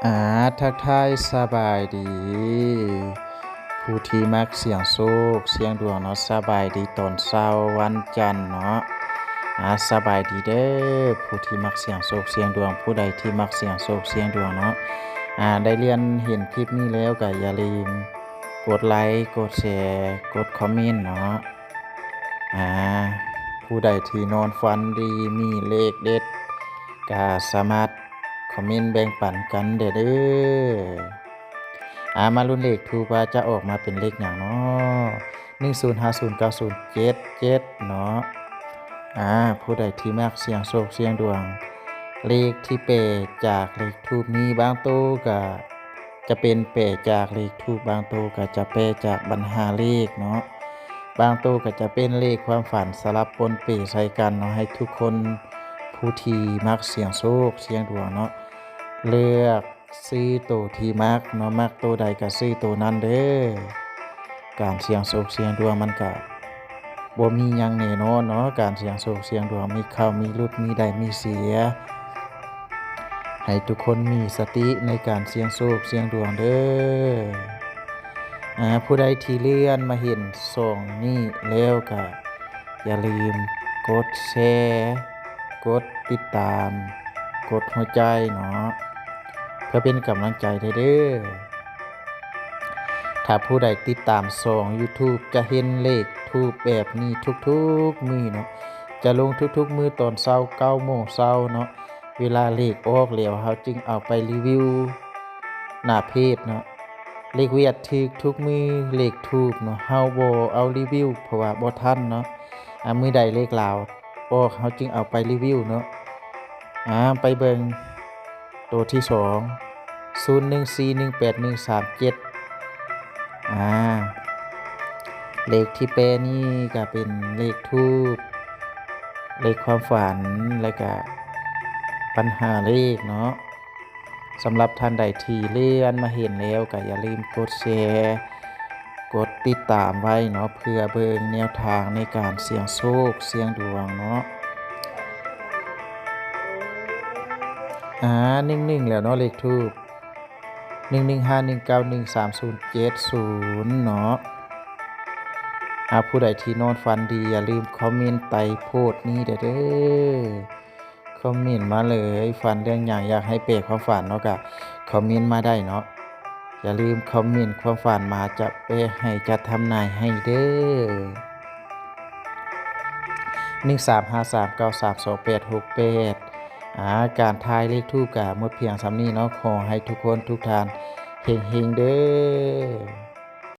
ອາ ທັກທາຍສະບາຍດີ ຜູ້ທີ່ມັກສ່ຽງໂຊກສ່ຽງດວງເນາະ, ສະບາຍດີຕອນເຊົ້າວັນຈັນເນາະ. ອາ ສະບາຍດີເດີ້ ຜູ້ທີ່ມັກສ່ຽງໂຊກສ່ຽງດວງ, ຜູ້ໃດທີ່ມັກສ່ຽງໂຊກສ່ຽງດວງເນາະ. ອາ ໄດ້ລຽນເຫັນຄລິບນີ້ແລ້ວກໍຢ່າລືມກົດໄລ ກົດແຊ ກົດຄອມເມັນເນາະ. ອາ ຜູ້ໃດທີ່ນອນຝັນດີ ມີເລກເດັດ ກໍສາມາດຄອມເມັນແບ່ງປັນກັນແດ່ເດີ້. ອາ ມາລຸ້ນເລກທູບວ່າຈະອອກມາເປັນເລກຫຍັງເນາະ, ໜຶ່ງສູນ ຫ້າສູນ ເກົ້າສູນ ເຈັດເຈັດເນາະ. ອາ ຜູ້ໃດທີ່ມັກສ່ຽງໂຊກສ່ຽງດວງ ເລກທີ່ແປຈາກເລກທູບນີ້ ບາງໂຕກໍຈະເປັນແປຈາກເລກທູບ, ບາງໂຕກໍຈະແປຈາກບັນຫາເລກເນາະ, ບາງໂຕກໍຈະເປັນເລກຄວາມຝັນສະຫຼັບປົນເປໃສ່ກັນເນາະ. ໃຫ້ທຸກຄົນຜູ້ທີ່ມັກສ່ຽງໂຊກສ່ຽງດວງເນາະ ເລືອກຊື້ໂຕທີ່ມັກເນາະ, ມັກໂຕໃດກໍຊື້ໂຕນັ້ນເດີ້. ການສ່ຽງໂຊກສ່ຽງດວງມັນກະບໍ່ມີຫຍັງແນ່ນອນເນາະ, ການສ່ຽງໂຊກສ່ຽງດວງມີເຂົ້າມີຫຼຸດ ມີໄດ້ມີເສຍ. ໃຫ້ທຸກຄົນມີສະຕິໃນການສ່ຽງໂຊກສ່ຽງດວງເດີ້. ອາ ຜູ້ໃດທີ່ເລື່ອນມາເຫັນຊ່ອງນີ້ແລ້ວກະ ຢ່າລືມກົດແຊ, ກົດຕິດຕາມ, ກົດຫົວໃຈເນາະ ເພື່ອເປັນກຳລັງໃຈແດ່ເດີ້. ຖ້າຜູ້ໃດຕິດຕາມຊ່ອງຢູທູບ ຈະເຫັນເລກທູບແບບນີ້ທຸກໆມື້ເນາະ, ຈະລົງທຸກໆມື້ຕອນເຊົ້າ ເກົ້າໂມງເຊົ້າເນາະ. ເວລາເລກອອກແລ້ວ ເຮົາຈຶ່ງເອົາໄປຣີວິວໜ້າເພຈເນາະ. ເລກວຽດຖືກທຸກມື້ ເລກທູບເນາະ ເຮົາບໍ່ເອົາຣີວິວ ເພາະວ່າບໍ່ທັນເນາະ. ອາ ມື້ໃດເລກລາວອອກ ເຮົາຈຶ່ງເອົາໄປຣີວິວເນາະ. ອາ ໄປເບິ່ງໂຕທີສອງ ສູນໜຶ່ງສີ່ໜຶ່ງແປດໜຶ່ງສາມເຈັດ. ອາ ເລກທີ່ແປນີ້ກໍເປັນເລກທູບ ເລກຄວາມຝັນ ແລະກະບັນຫາເລກເນາະ. ສຳລັບທ່ານໃດທີ່ເລື່ອນມາເຫັນແລ້ວ ກໍຢ່າລືມກົດແຊ ກົດຕິດຕາມໄວ້ເນາະ ເພື່ອເບິ່ງແນວທາງໃນການສ່ຽງໂຊກສ່ຽງດວງເນາະ. ອາ ໜຶ່ງໜຶ່ງແລ້ວເນາະ ເລກທູບ ໜຶ່ງໜຶ່ງຫ້າໜຶ່ງເກົ້າໜຶ່ງສາມສູນເຈັດສູນເນາະ. ອາ ຜູ້ໃດທີ່ນອນຝັນດີ ຢ່າລືມຄອມເມັນໃຕ້ໂພສນີ້ແດ່ເດີ້. ຄອມເມັນມາເລີຍ ຝັນເລື່ອງຫຍັງ ຢາກໃຫ້ແປຄວາມຝັນເນາະ ກະຄອມເມັນມາໄດ້ເນາະ. ຢ່າລືມຄອມເມັນຄວາມຝັນມາ ຈະແປໃຫ້ ຈະທຳນາຍໃຫ້ເດີ້. ໜຶ່ງສາມຫ້າສາມເກົ້າສາມສອງແປດຫົກແປດ. ອາ ການທາຍເລກທູບກະໝົດພຽງສ່ຳນີ້ເນາະ. ຂໍໃຫ້ທຸກຄົນທຸກທ່ານເຮັງໆເດີ້.